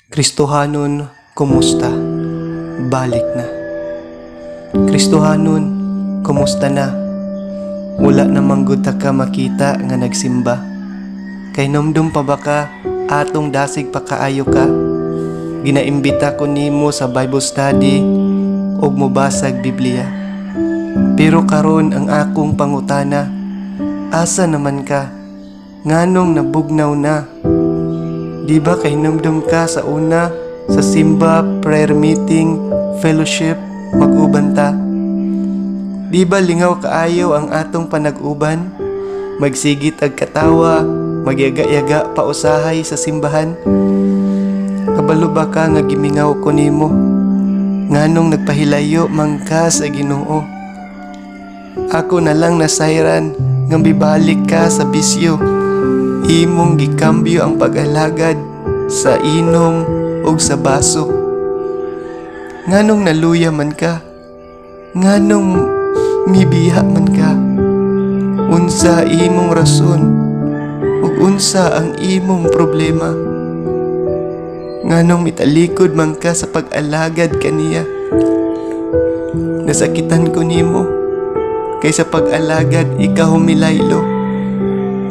Kristohanon, kumusta? Balik na. Kristohanon, kumusta na? Wala namang gud ta ka makita nga nagsimba. Kay numdum pa ba ka atong dasig pa kaayo ka? Ginaimbita ko nimo sa Bible study ug mobasag Biblia. Pero karon ang akong pangutana, asa naman ka? Nganong nabugnaw na? Di ba kay numdum ka sa una sa simba, prayer meeting, fellowship, mag-uban ta? Di ba lingaw kaayo ang atong panag-uban? Magsigit ag katawa, magyaga-yaga pa usahay sa simbahan? Kabalo ba ka nga gimingaw ko nimo? Nganong nagpahilayo man ka sa Ginoo? Ako na lang nasayran nga mibalik ka sa bisyo. Imong gikambyo ang pag-alagad sa inom ug sa baso. Nganong naluya man ka? Nganong mibiya man ka? Unsa imong rason ug unsa ang imong problema? Nganong mitalikod man ka sa pag-alagad kaniya? Nasakitan ko nimo kay sa pag-alagad ikaw milaylo.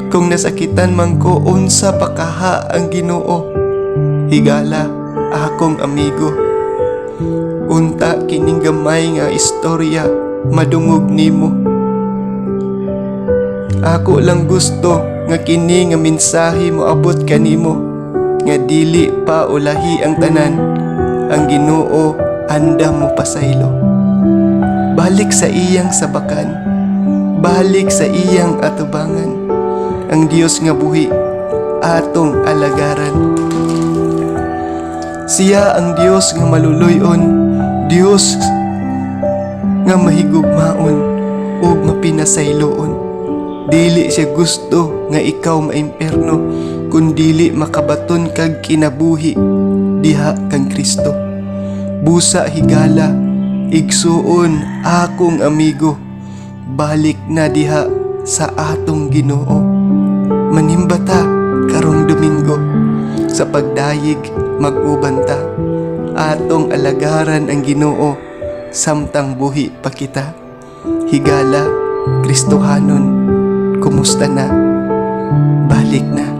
Kung nasakitan man ko, unsa pa kaha ang Ginoo? Higala, akong amigo. Unta kining gamay nga istorya madungog nimo. Ako lang gusto nga kini nga mensahe moabot kanimo nga dili pa ulahi ang tanan. Ang Ginoo andam mo pasaylo. Balik sa iyang sabakan. Balik sa iyang atubangan. Ang Dios nga buhi atong alagaran. Siya ang Dios nga maluluy-on, Dios nga mahigugmaon ug mapinasayloon. Dili siya gusto nga ikaw maimpierno, kun dili makabaton kag kinabuhi diha kang Kristo. Busa higala, igsuon, akong amigo, balik na diha sa atong Ginoo. Manimba ta karong Domingo, sa pagdayeg mag-uban ta. Atong alagaran ang Ginoo samtang buhi pa kita. Higala, Kristohanon, kumusta na? Balik na.